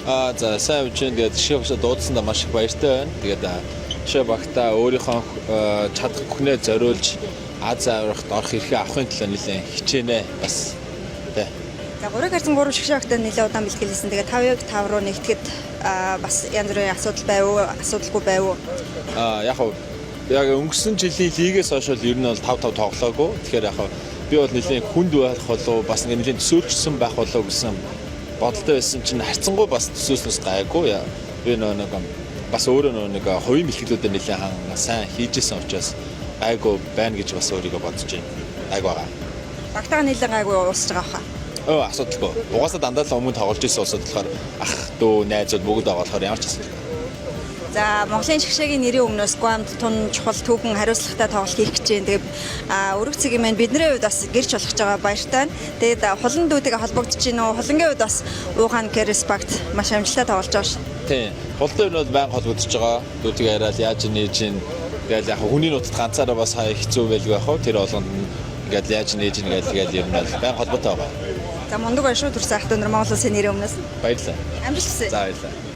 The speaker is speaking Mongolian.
За, сайн явж байна. Тэгээд шишээ багшаа дуудсандаа маш их баяртай байна. Тэгээд шишээ багтаа өөрийнхөө чадах бүхнээ зориулж Ази аваргад орох эрхээ авахын төлөө нэлээд хичээнэ бас. Тэ. За, 3-ыг харьцан 3 шигшээ багтаа нэлээд удаан бэлтгэлсэн. Тэгээд 5-ыг 5 руу нэгтгэхэд бас янз бүрийн асуудал байв уу, асуудалгүй байв уу? Яг хав яг өнгөрсөн жилийн лигээс хойш бол ер нь бол 5-5 тоглоогүй. Тэгэхээр яг хав би бол нэлээд хүнд байх болов, бас нэг нэлээд төсөөрчсөн байх болов гэсэн бодолтой байсан чинь харьцангуй бас төсөөснөөс гайгүй. Би нөө нэг бас өөрөө нөө нэг хувийн бэлтгэлүүдэд нэлээд хан сайн хийжсэн учраас гайгүй байна гэж бас өөрийгөө бодож байна. Гайгүй байгаа. Багтаага нэлээд гайгүй уусч байгаа хаа. Өө, асуудалгүй. Угаасаа дандаа л өмнө тоглож ирсэн улсад болохоор ах дүү найзууд бүгд байгаа болохоор ямар ч асуудалгүй. За, Монголын шигшээгийн нэрийн өмнөөс Гуамд тун чухал түүхэн хариуцлагатай тоглолт хийх гэж байна. Тэгээд өрөг цэгийн маань бидний хувьд бас гэрч болох гэж байгаа, баяртай байна. Тэгээд хулан дүүтэйгээ холбогдож байна уу? Хулангийн хувьд бас Уухань Кэрис багт маш амжилттай тоглож байгаа шүү. Тийм. Хултай нь бол байнга холбогдож байгаа. Дүүтэйгээ яриад яаж нээж ин тэгэл яг хүний нутагт ганцаараа бас хаа хэцүү байлгүй яг хөө тэр болгонд нь ингээд яаж нээж ин гээл тэгэл ер нь бол байнга холбоотой байгаа. За, мундаг байна шүү, төрсөн ах дүүнер Монгол улсын нэрийн өмнөөс. Баярлалаа. Амжилт хүсье. За, баярлалаа.